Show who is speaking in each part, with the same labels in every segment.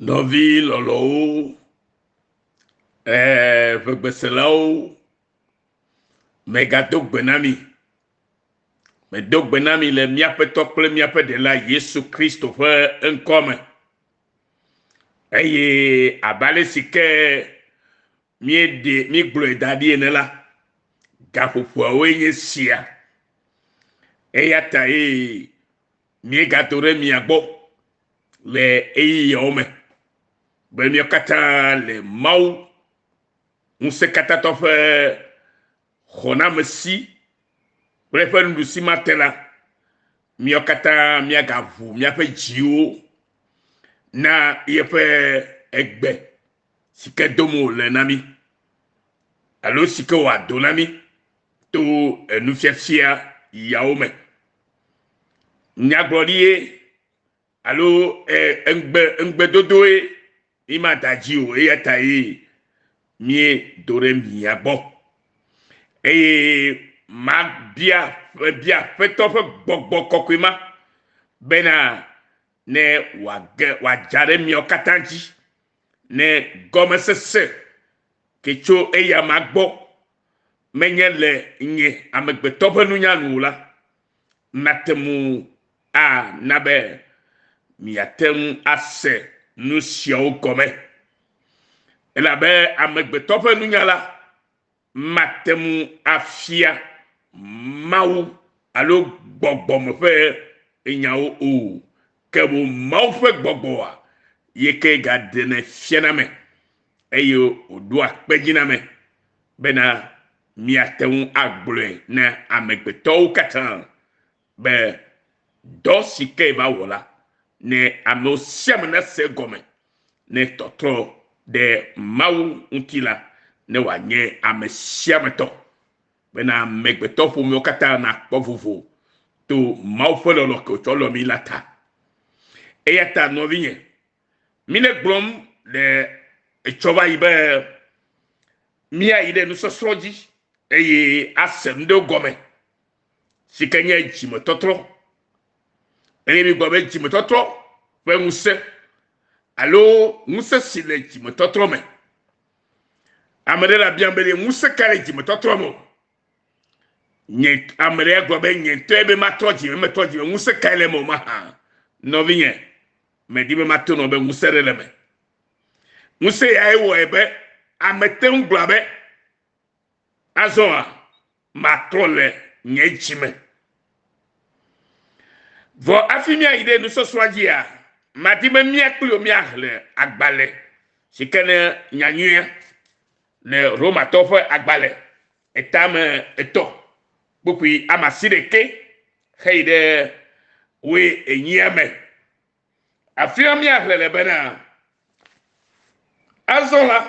Speaker 1: Nɔvi lɔlɔ̃wo, ee ʋegbeselawo, megado gbe na mi. Medo gbe na mi le mía Ƒetɔ kple míaƒe Ɖela Yesu Kristo ƒe ŋkɔ me. Eye abe ale si ke míeɖe míegblɔe da ɖi ene la, gaƒoƒoawoe nye sia. Eya tae míegado ɖe mia gbɔ le ɣeyiɣiawo me be míawo katã le Mawu Ŋusẽkatãtɔ ƒe xɔnamesi kple eƒe nuɖusi ma te la, míawo katã míagaʋu míaƒe dziwo na yeƒe egbe si ke dom wòle na mí alo si ke wòado na mí to enufiafia yawo me. Nyagblɔɖie alo ŋugbe ŋugbedodoe mímada dzi o eya ta ye míedo ɖe mia gbɔ. Eye mabia bia Aƒetɔ ƒe gbɔgbɔ kɔkɔe ma bena ne wòage wòadza ɖe miawo katã dzi ne gɔmesese ke tso eyama gbɔ menye le nye amegbetɔ ƒe nunya nu o la, nate ŋu ana be miate ŋu ase nu siawo gɔme. Elabe amegbetɔ ƒe nunya la mate ŋu afia Mawu alo gbɔgbɔme ƒe nyawo o. Ke boŋ Mawu ƒe gbɔgbɔa ye ke gaɖenɛ fiana ame eye wòɖoa kpe edzi na ame bena míate ŋu agblɔe na amegbetɔwo katã be dɔ si ke va wɔ la, ne amewo sia ame nase egɔme, ne tɔtrɔ ɖe Mawu ŋuti la, ne wòanye ame sia ame tɔ, bena amegbetɔ ƒomewo katã nakpɔ vovo to Mawu ƒe lɔlɔ̃ ke wòtsɔ lɔ̃ mí la ta. Eya ta nɔvinye, míle gblɔm le etsɔ va yi be míayi ɖe nusɔsrɔ̃ dzi eye ase nu ɖewo gɔme si ke nye dzimetɔtrɔ. Eye mígblɔ be dzimetɔtrɔ ƒe ŋusẽ alo ŋusẽ si le dzimetɔtrɔ me. Ame ɖe la biam be ɖe ŋusẽ ka le dzimetɔtrɔ me o. Nye ame ɖe gblɔ be nye ŋutɔe be matrɔ dzime, metrɔ dzime, ŋusẽ kae le eme o mahã. Nɔvinye, medi be mato nɔ be ŋusẽ ɖe le eme. Ŋusẽ yae wɔe be ame te ŋu gblɔa be, Azɔa, matrɔ le nye dzi me. Vɔ hafi míayi ɖe nusɔsrɔ̃a dzia, madi be mía kpli wò míaxlẽ agbalẽ si ke ne Nyanyuia le Romatɔwo ƒe agbalẽ etame etɔ̃ kpukpui ame asiɖekɛ heyi ɖe wuienyia me. Afi ma míaxlẽ le bena, Azɔ la,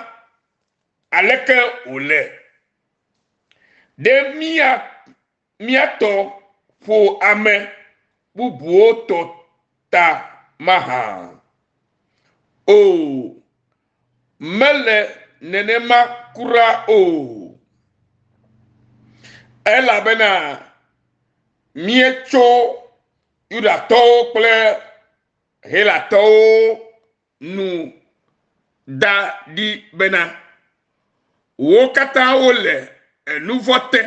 Speaker 1: aleke wòle? Ɖe mía mía tɔ ƒo ame bubuwo tɔ ta mahã? Oo, mele nenema kura o! Elabena míetso Yudatɔwo kple Helatɔwo nu da ɖi bena, wo katã wole nuvɔ̃ te,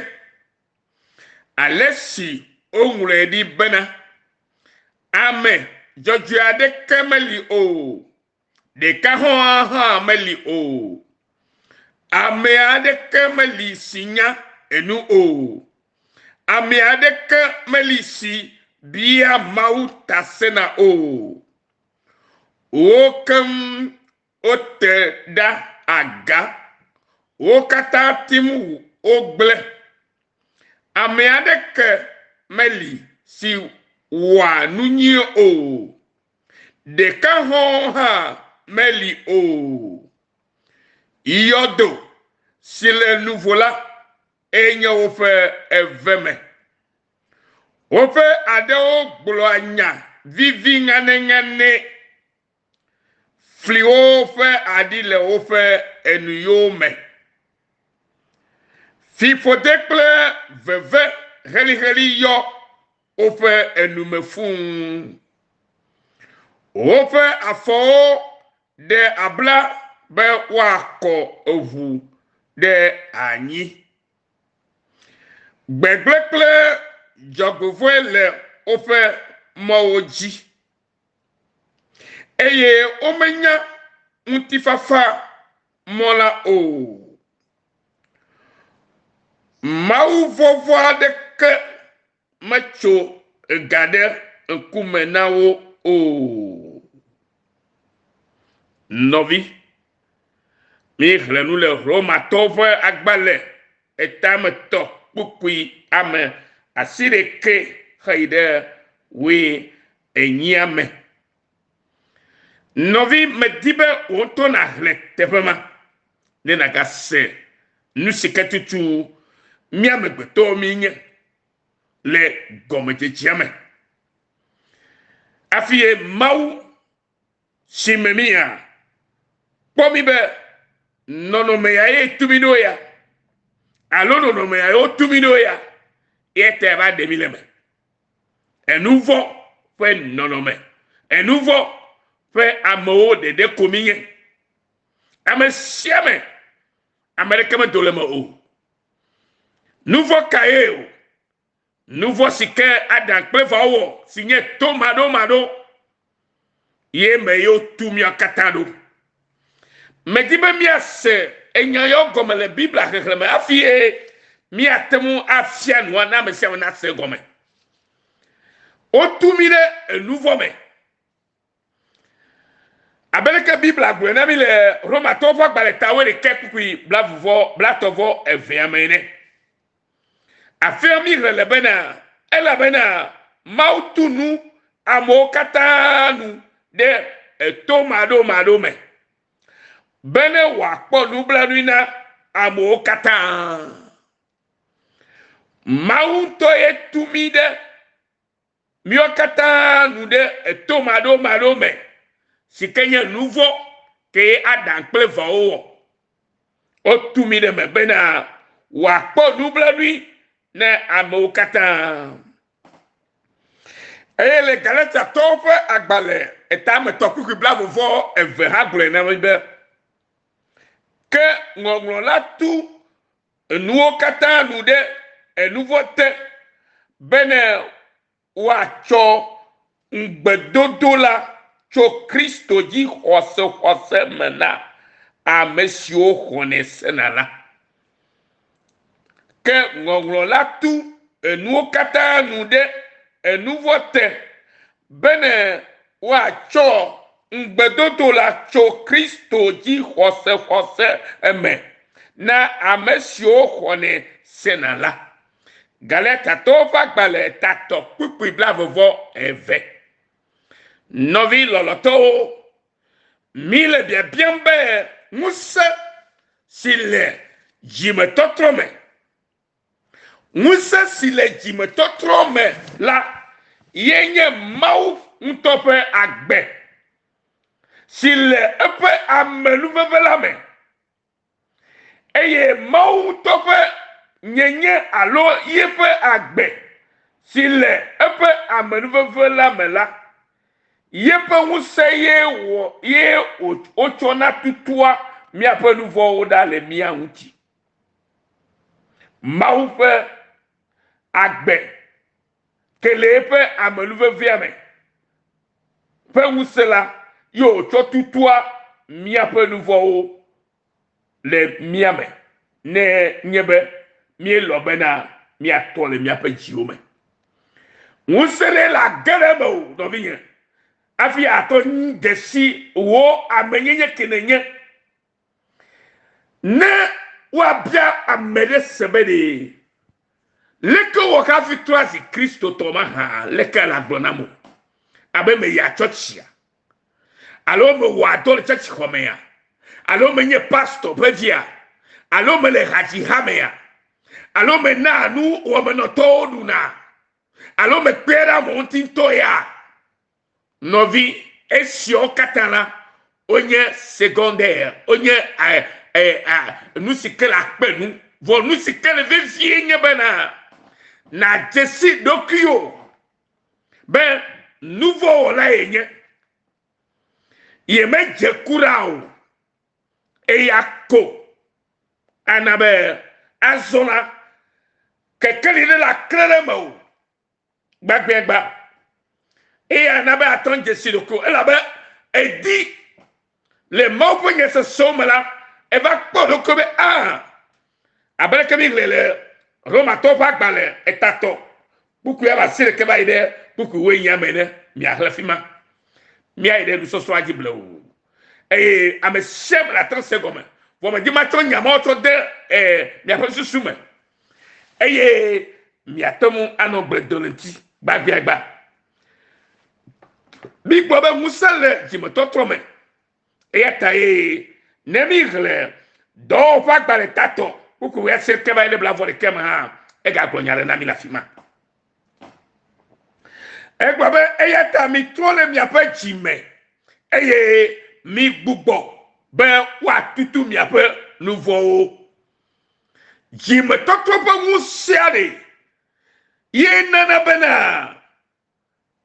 Speaker 1: ale si woŋlɔe ɖi bena, Ame dzɔdzɔe aɖeke meli o, ɖeka hɔ̃ hã meli o. Ame aɖeke meli si nya enu o. Ame aɖeke meli si bia Mawu ta sena o. Wo keŋ wote ɖa aga, wo katã tim wogblẽ. Ame aɖeke meli si wɔa nu nyui o, ɖeka hɔ̃ hã meli o. Yɔdo si le nuvo la enye woƒe eveme. Woƒe aɖewo gblɔa nya vivi ŋanɛŋanɛ. Fliwo ƒe aɖi le woƒe enuyiwo me. Fiƒode kple veve heliheli yɔ woƒe enu me fũu. Woƒe afɔwo. Ɖe abla be woakɔ eŋu ɖe anyi. Gbegblẽ kple dzɔgbevɔ̃e le woƒe mɔwo dzi, eye womenya ŋutifafa mɔ la o. Mawuvɔvɔ̃ aɖeke metso ega ɖe ŋkume na wo o. Nɔvi, míexlẽ nu le Romatɔwo ƒe agbalẽ etametɔ kpukpui ame asiɖekɛ heyi ɖe wui enyia me. Nɔvi, medi be wò ŋutɔ nàxlẽ teƒe ma ne nàgase nu si ke tutu mía amegbetɔwo míenye le gɔmedzedzea me. Hafi ye Mawu si me mía kpɔ mí be nɔnɔme ya ye tu mí ɖo ya alo nɔnɔme ya ye wotu mí ɖo ya ye ta va ɖe mí le eme. Enuvɔ ƒe nɔnɔme, enuvɔ ƒe amewo ɖeɖe ko mí nye. Ame sia ame, ame ɖeke medo le eme o. Nuvɔ kae o? Nuvɔ si ke Adam kple Eva wɔ si nye tomaɖomaɖo ye me ye wotu mía katã ɖo. Medi be míase enya yawo gɔme le Biblia xexlẽ me hafi ye míate ŋu afia nua na ame sia ame nase egɔme. Wotu mí ɖe enuvɔ me. Abe leke Biblia gblɔe na mí le Romatɔwo ƒe agbalẽ ta wuiɖekɛ kpukpui blavuvɔ blatɔ̃ vɔ evea me ene. Afia míxlẽ le bena, Elabena Mawu tu nu amewo katã nu ɖe etomaɖomaɖo me, bene wòakpɔ nublanui na amewo katã. Mawu ŋutɔ ye tu mí ɖe Míwo katã nu ɖe etomaɖomaɖo me, si ke nye nuvɔ̃ kee Adam kple Eva wowɔ. Wotu mí ɖe eme bena wòakpɔ nublanui na amewo katã. Eye le Galatiatɔwo ƒe agbalẽ etametɔ kpukpui blaeve-vɔ-eve hã gblɔe na mí be, Ke ŋɔŋlɔ la tu Enuwo katã nu ɖe enuvɔ̃ te bene woatsɔ ŋugbedodo la tso Kristo dzi xɔsexɔse me na ame siwo xɔnɛ sena la. Ke ŋɔŋlɔ la tu enuwo katã nu ɖe enuvɔ̃ te bene woatsɔ ŋugbedodo la tso Kristo dzi xɔsexɔse me na ame siwo xɔnɛ sena la. Galatatɔwo ƒe agbalẽ etatɔ kpukpui blaeve-vɔ-eve. Nɔvi lɔlɔ̃tɔwo, míle biabiam be ŋusẽ si le dzimetɔtrɔ me Ŋusẽ si le dzimetɔtrɔ me la ye nye Mawu ŋutɔ ƒe agbe si le eƒe amenuveve la me. Eye Mawu ŋutɔ ƒe nyenye alo yeƒe agbe si le eƒe amenuveve la me la, yeƒe ŋusẽ ye wɔ ye wotsɔna tutua míaƒe nu vɔ̃wo ɖa le mía ŋuti. Mawu ƒe agbe ke le eƒe amenuvevea me ƒe ŋusẽ la ye wòtsɔ tutua míaƒe nu vɔ̃wo le mía me ne nye be míelɔ̃ bena míatɔ le míaƒe dziwo me. Ŋusẽ ɖe le age ɖe eme o, nɔvinye, hafi atɔ dzesi wò amenyenye ke nènye. Ne woabia ame ɖe se be ɖe leke wɔ hafi trɔ azi Kristotɔ mahã, leke le agblɔ nam o? Abe meyia tsɔtsia? Alo mewɔa dɔ le tsɔtsixɔ mea? Alo menye pastɔ ƒe via? Alo mele hadziha mea? Alo menaa nu wɔmenɔtɔwo ɖuna? Alo mekpea ɖe amewo ŋuti ŋutɔ ya? Nɔvi, esiawo katã la, wonye secondaire, wonye nu si ke le akpe nu. Vɔ nu si ke le vevie nye bena nàdze si ɖokuiwò be nuvɔ̃wɔla yenye. Yemedze kura o. Eya ko ana be azɔ la, kekeli ɖe la klẽ ɖe eme o gbagbiagba. Eya ana be atɔ dzesi ɖokuiwò elabe edi le Mawu ƒe nya sesewo me la, eva kpɔ ɖokuiwò be a abe leke míxlẽ le Romatɔwo ƒe agbalẽ etatɔ kpukpui ame asiɖeke va yi ɖe kpukpui wuienyi me ene, miaxlẽ fi ma. Míayi ɖe nusɔsrɔ̃a dzi blewu. Eye ame sia ame ate ŋu se egɔme. Vɔ medi matsɔ nya mawo tsɔ de eh, miaƒe susu me. Eye miate ŋu anɔ gbe dom le ŋuti gbagbiagba. Migblɔ be ŋusẽ le dzimetɔtrɔ me. Eya ta ye ne míxlẽ Dɔwɔwɔ ƒe agbalẽ tatɔ kpukpui wuiasieke va yi ɖe blaeve ɖekɛ me hã, egagblɔ nya aɖe na mí le afi ma. Egblɔ be, Eya ta mitrɔ le miaƒe dzi me eye migbugbɔ be woatutu miaƒe nu vɔ̃wo. Dzimetɔtrɔ ƒe ŋusẽa ɖe ye nana bena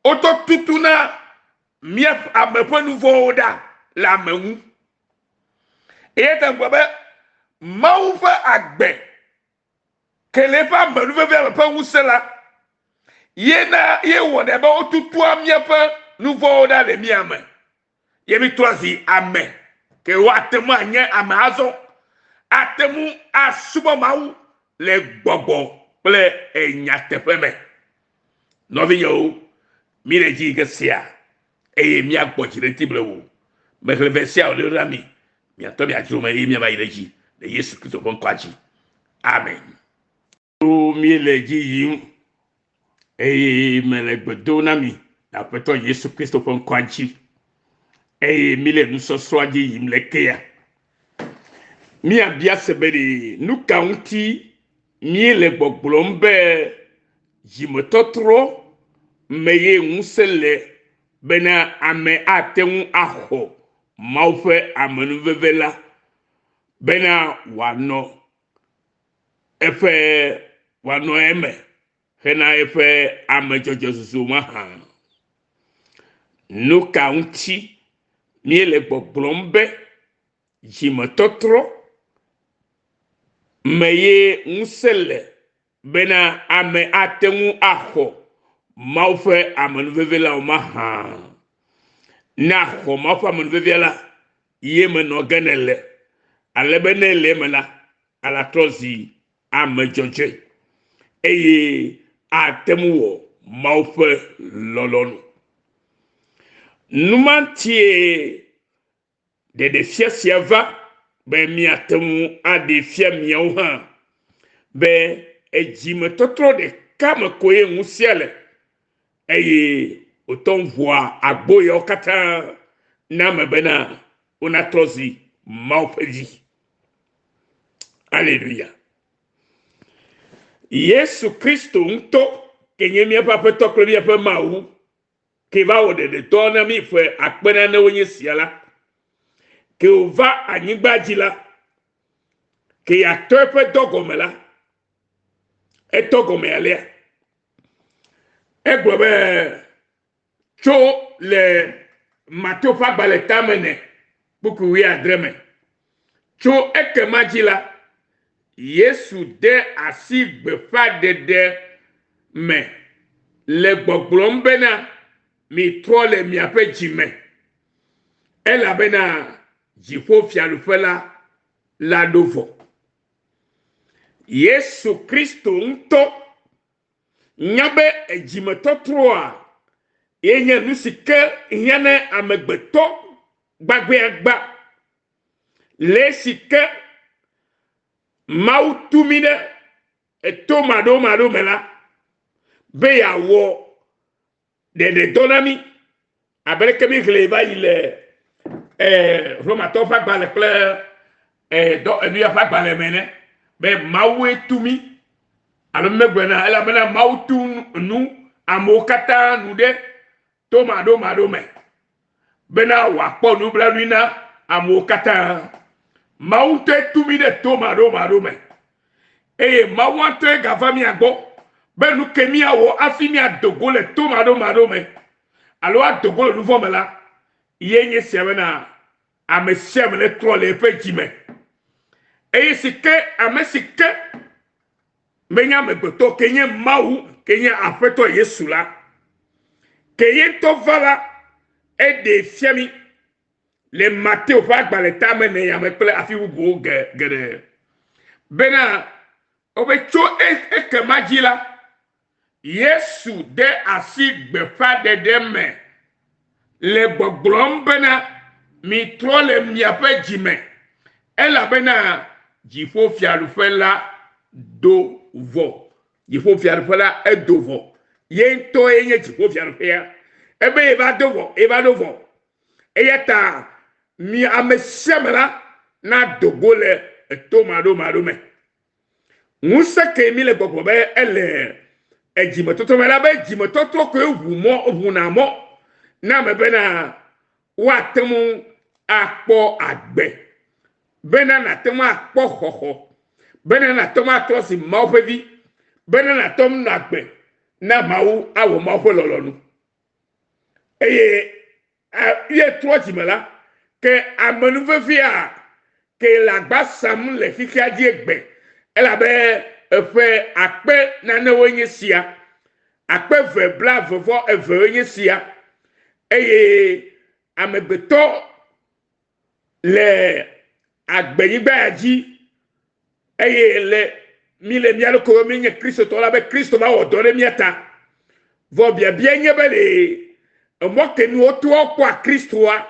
Speaker 1: Wotɔ tutuna mía ame ƒe nu vɔ̃wo ɖa le ame ŋu. Eya ta gblɔ be Mawu ƒe agbe ke le eƒe amenuveve ame ƒe ŋusẽ la, ye na ye wɔnɛ be wotutua míaƒe nu vɔ̃wo ɖa le mía me. Ye mítrɔ zi ame ke woate ŋu anye ame azɔ, ate ŋu asubɔ Mawu le gbɔgbɔ kple nyateƒe me. Nɔvinyewo, míle dzi yi ke sia eye míagbɔ dzi ɖe ŋuti blewu. Mexlẽ ve sia wòle na mi, miatɔ miadzro me eye míava yi ɖe edzi le Yesu Kristo ƒe ŋkɔa dzi. Amen. Míele dzi yim eye mele gbe dom na mi le Aƒetɔ Yesu Kristo ƒe ŋkɔa dzi eye míle nusɔsrɔ̃a dzi yim le kea. Míabia se be ɖe nu ka ŋuti míele gbɔgblɔm be dzimetɔtrɔ me ye ŋusẽ le bena ame ate ŋu axɔ Mawu ƒe amenuveve la bena wòanɔ eƒe wòanɔ eme hena eƒe amedzɔdzɔzuzu mahã. Nu ka ŋuti míele gbɔgblɔm be dzimetɔtrɔ me ye ŋusẽ le bena ame ate ŋu axɔ Mawu ƒe amenuveve la o mahã? Ne axɔ Mawu ƒe amenuvevea la, ye me nɔ ge nèle, ale be ne ele eme la, alatrɔ zi ame dzɔdzɔe eye ate ŋu wɔ Mawu ƒe lɔlɔ̃nu. Nu ma ŋutie ɖeɖefia sia va be míate ŋu aɖee fia miawo hã be edzimetɔtrɔ ɖeka me koe ŋusẽa le eye wòte ŋu ʋua agbo yawo katã na ame bena wonatrɔ zi Mawu ƒe vi. Aleluya. Yesu Kristo ŋutɔ ke nye míaƒe Aƒetɔ kple míaƒe Mawu ke va wɔ ɖeɖedɔ na mí ƒe akpe nanewo nye sia la, ke wòva anyigba dzi la, ke yeatɔ eƒe dɔ gɔme la, etɔ gɔme alea. Egblɔ be tso le Mateo ƒe agbalẽ tame ne kpukpui wuiadre me. Tso ekema dzi la, Yesu de asi gbeƒãɖeɖe me le gbɔgblɔm bena, Mitrɔ le miaƒe dzi me, elabena dziƒofiaɖuƒe la la ɖo vɔ. Yesu Kristo ŋutɔ nya be edzimetɔtrɔa ye nye nu si ke hiã na amegbetɔ gbagbeagba le esi ke Mawu tu mí ɖe eto maɖomaɖo me la, be yeawɔ ɖeɖedɔ na mí abe leke míxlẽe va yi le eh, Romatɔwo ƒe agbalẽ kple eh, dɔ enuya ƒe agbalẽ me ene be Mawue tu mí alo megblɔe na elabena Mawu tu nu amewo katã nu ɖe tomaɖomaɖo me bena wòakpɔ nublanui na amewo katã. Mawu ŋutɔe tu mí ɖe tomaɖomaɖo me eye Mawu ŋutɔe gava mía gbɔ be nu ke míawɔ hafi míado go le tomaɖomaɖo me alo ado go le nuvɔ̃ me la, Ye nye sia bena ame sia ame netrɔ le eƒe dzi me. Eye si ke ame si ke menye amegbetɔ ke nye Mawu ke nye Aƒetɔ Yesu la, ke ye ŋutɔ va la, eɖee fia mí le Mateo ƒe agbalẽ tame ene ya me kple afi bubuwo geɖe bena wobe tso ekema dzi la, Yesu de asi gbeƒãɖeɖe me le gbɔgblɔm bena, Mitrɔ le miaƒe dzi me, elabena dziƒofiaɖuƒe la do vɔ. Dziƒofiaɖuƒe la edo vɔ. Ye ŋutɔe nye dziƒofiaɖuƒea. Ebe yeva do vɔ, yeva ɖo vɔ. Eya ta mi ame sia ame la nado go le etomaɖomaɖo me. Ŋusẽ kee míle gbɔgblɔ be ele edzimetɔtrɔ me elabe dzimetɔtrɔ koe ʋu mɔ ʋuna mɔ na ame bena woate ŋu akpɔ agbe, bena nàte ŋu akpɔ xɔxɔ, bena nàte ŋu atrɔ si Mawu ƒe vi, bena nàte ŋu nɔ agbe na Mawu awɔ Mawu ƒe lɔlɔ̃nu. Eye ye trɔ dzime la, ke amenuvevea ke le agba sam le xexea dzi egbe, elabe eƒe akpe nanewoe nye sia, akpe eve blaeve vɔ evewoe nye sia, eye amegbetɔ le agbenyigba ya dzi eye le mi le mía ɖokuiwo míenye Kristotɔ la be Kristo va wɔ dɔ ɖe mía ta. Vɔ biabia nye be le emɔ ke nu wotoa kpɔa Kristoa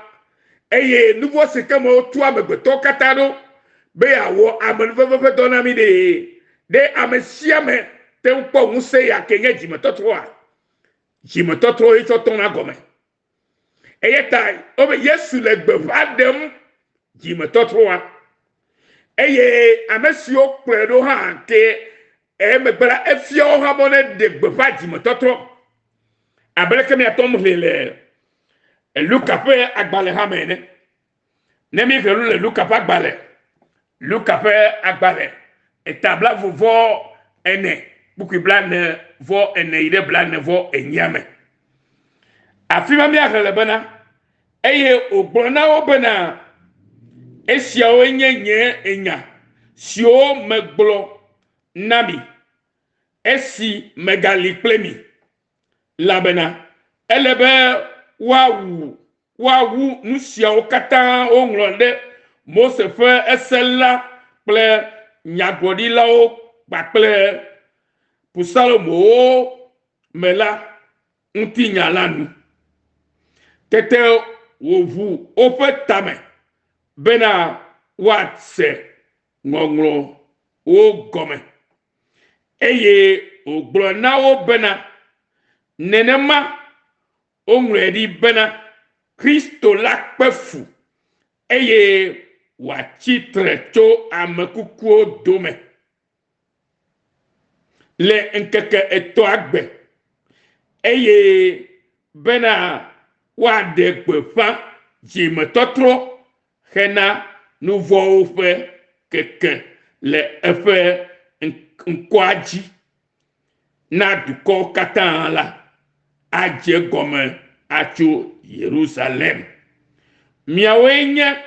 Speaker 1: eye nuvɔ si ke me wotu amegbetɔwo katã ɖo be yeawɔ amenuveve ƒe dɔ na mí ɖe ɖe ame sia ame te ŋu kpɔ ŋusẽ ya ke nye dzimetɔtrɔa? Dzimetɔtrɔ ye tsɔ tɔna gɔme. Eya ta wobe Yesu le gbeƒã ɖem dzimetɔtrɔa eye ame siwo kplɔe ɖo hã ke emegbe la efia wo hã be woneɖe gbeƒã dzimetɔtrɔ. Abe leke míate ŋu xlẽe le Luka ƒe agbalẽ hã me ene. Ne míexlẽ nu le Luka ƒe agbalẽ, Luka ƒe agbalẽ eta blaeve vɔ ene kpukpui blaene vɔ ene yi ɖe blaene vɔ enyia me. Afi ma míaxlẽ le bena, eye wògblɔ na wo bena, esiawoe nye nye nya siwo megblɔ na mi esi megali kple mi la bena, ele be woawu woawu nu siawo katã woŋlɔ ɖe Mose ƒe ese la kple nyagblɔɖilawo kpakple Psalomowo me la ŋutinya la nu. Tete wòʋu woƒe tame bena woase ŋɔŋlɔwo gɔme. Eye wògblɔ na wo bena, Nenema woŋlɔe ɖi bena, Kristo la kpe fu, eye wòatsi tre tso ame kukuwo dome le ŋkeke etɔ̃a gbe, eye bena woaɖe gbeƒã dzimetɔtrɔ hena nu vɔ̃wo ƒe keke le eƒe ŋkɔa dzi na dukɔwo katã la, adze egɔme atso Yerusalem. Miawoe nye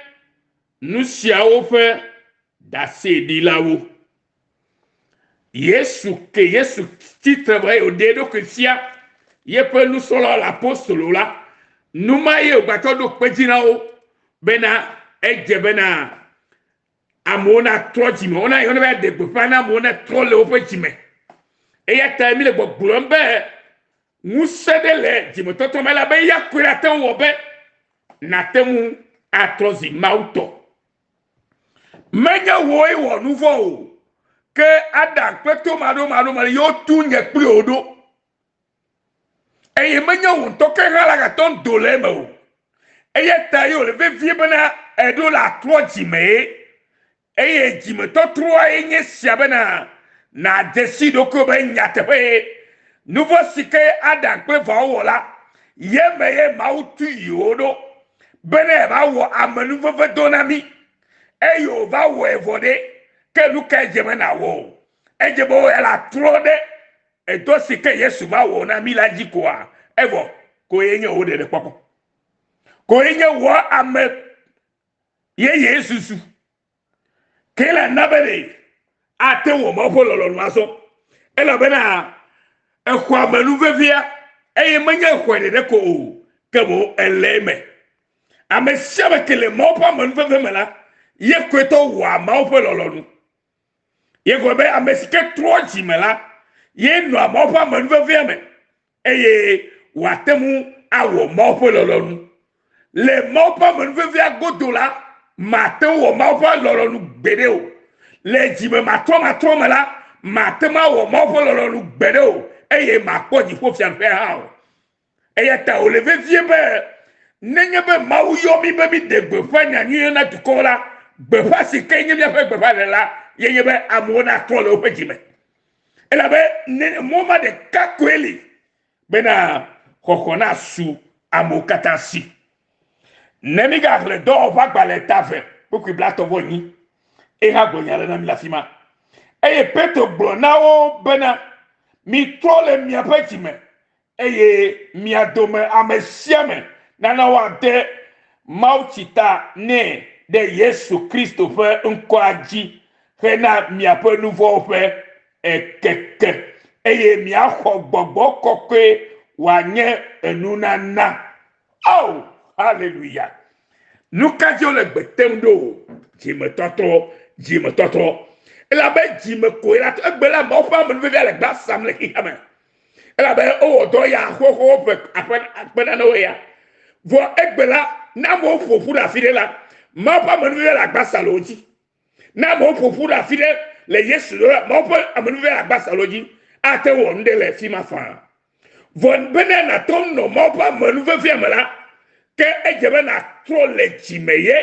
Speaker 1: nu siawo ƒe ɖaseɖilawo. Yesu ke Yesu tsi tre vɔ eye wòɖe eɖokui fia yeƒe nusrɔ̃lawo le apostolo la, nu ma ye wògatsɔ ɖo kpe dzi na wo bena edze bena amewo natrɔ dzime, wona yewo neva ɖe gbeƒã na amewo netrɔ le woƒe dzime. Eya ta míle gbɔgblɔm be ŋusẽ ɖe le dzimetɔtrɔ me elabe eya koe ate ŋu wɔ be nàte ŋu atrɔ zi Mawu tɔ. Menye wòe wɔ nu vɔ̃ o, ke Adam kple tomaɖomaɖo me ye wotu nye kpli wò ɖo. Eye menye wò ŋutɔ ke hã la gate ŋu do le eme o. Eya ta ye wòle vevie bena èɖo la trɔ dzimee. Eye dzimetɔtrɔa ye nye sia bena nàdze si ɖokuiwò be nyateƒee, nu vɔ̃ si ke Adam kple Eva wowɔ la, ye me ye Mawu tu yewo ɖo. Bene yeava wɔ amenuvevedɔ na mí, eye wòva wɔe vɔ ɖe, ke nu kae dze be nàwɔ o? Edze be wò ya nàtrɔ ɖe edɔ si ke Yesu va wɔ na mí la dzi koa? Evɔ koe nye wò ɖeɖekpɔkpɔ. Koe nye wɔ ame yeye susu. Ke le na be ɖe ate wɔ Mawu ƒe lɔlɔ̃nu azɔ. Elabena exɔ amenuvevea eye menye exɔe ɖeɖe ko o, ke boŋ ele eme. Ame sia ame ke le Mawu ƒe amenuveve me la, ye koe tɔ wɔa Mawu ƒe lɔlɔ̃nu. Ye gɔme be ame si ke trɔ dzime la, ye nɔa Mawu ƒe amenuvevea me eye wòate ŋu awɔ Mawu ƒe lɔlɔ̃nu. Le Mawu ƒe amenuvevea godo la, mate ŋu wɔ Mawu ƒe lɔlɔ̃nu gbeɖe o. Le dzime matrɔmatrɔ me la, mate ŋu awɔ Mawu ƒe lɔlɔ̃nu gbeɖe o eye makpɔ dziƒofiaɖuƒea hã o. Eya ta wòle vevie be nenye be Mawu yɔ mí be míɖe gbeƒã nyanyuie na dukɔwo la, gbeƒã si ke nye míaƒe gbeƒãɖeɖe la ye nye be amewo natrɔ le woƒe dzi me. Elabe ne mɔ ma ɖeka koe li bena xɔxɔ nasu amewo katã si. Ne mígaxlẽ Dɔwɔwɔ ƒe agbalẽ ta eve kpukpui blaetɔ̃ vɔ enyi, eha gblɔ nya aɖe na mí le afi ma. Eye Petro gblɔ na wo bena, Mitrɔ le miaƒe dzi me eye mia dome ame sia ame nana woade mawutsi ta nɛ ɖe Yesu Kristo ƒe ŋkɔa dzi hena miaƒe nu vɔ̃wo ƒe keke, eye miaxɔ gbɔgbɔ kɔkɔe wòanye enunana. Oh, haleluya! Nu ka dzi wole gbe tem ɖo? Dzimetɔtrɔ, dzimetɔtrɔ. Elabe dzime koe la, egbe la Mawu ƒe amenuvevea le gba sam le xexea me. Elabe wowɔ dɔ ya xoxo ƒe aƒe akpe nanewo ya. Vɔ egbe la, ne amewo ƒo ƒu ɖe afi ɖe la, Mawu ƒe amenuveve le agba sa le wo dzi. Ne amewo ƒo ƒu ɖe afi ɖe le Yesu la, Mawu ƒe amenuveve le agba sa le wo dzi. Ate ŋu wɔ nu ɖe le fi ma faa. Vɔ bene nàte ŋu nɔ Mawu ƒe amenuvevea me la, ke edze be nàtrɔ le dzime ye.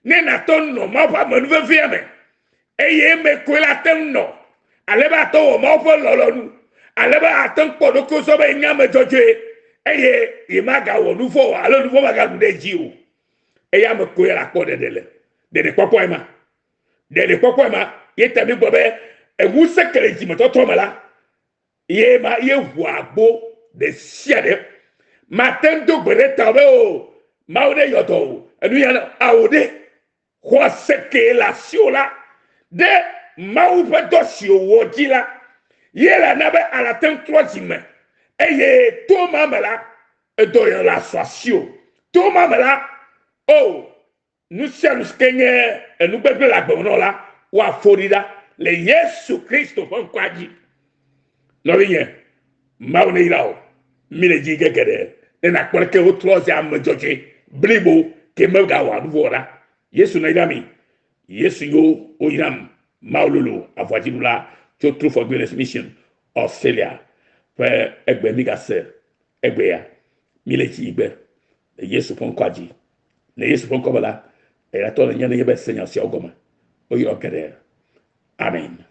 Speaker 1: Ne nàte ŋu nɔ Mawu ƒe amenuvevea me, eye eme koe la te ŋu nɔ, ale be ate ŋu wɔ Mawu ƒe lɔlɔ̃nu, ale be ate ŋu kpɔ ɖokuiwò sɔ be yenye ame dzɔdzɔe, eye yemagawɔ nu vɔ̃ o alo nu vɔ̃ magaɖu ɖe edzi o. Eya me koe la kpɔ ɖeɖe le. Ɖeɖekpɔkpɔe ma. Ɖeɖekpɔkpɔe ma. Ye ta mi gblɔ be ŋusẽ ke le dzimetɔtrɔ me la, ye ma ye ʋua agbo ɖe sia ɖe. Mate ŋu do gbe ɖe ta be o Mawu ɖe yɔ dɔ o. Enu ya ao ɖe. Xɔse kee le asiwò la, ɖe Mawu ƒe dɔ si wòwɔ dzi la, ye le ana be alate ŋu trɔ dzi me, eye to ma me la, edɔ yɔ le asu asiwò. To ma me la, o, nu sia nu si ke nye enu gbegblẽ le agbe me nɔ la, woafo ɖi ɖa le Yesu Kristo ƒe ŋkɔa dzi. Nɔvinye, Mawu neyra wò. Mí le dzi ge geɖe ne nàkpɔ leke wotrɔ zi ame dzɔdzɔe blibo ke megawɔa nu vɔ̃ o ɖa. Yesu neyra mi. Yesu yo woyram Mawu lolo avɔadziɖula tso True for Greatness Mission Australia ƒe egbe migase egbea. Mí le dzi gbe le Yesu ƒe ŋkɔa dzi. Le Yesu ƒe ŋkɔ me la, eyatɔ le nye nenye be se nya siawo gɔme. Woyrɔ geɖe. Amen.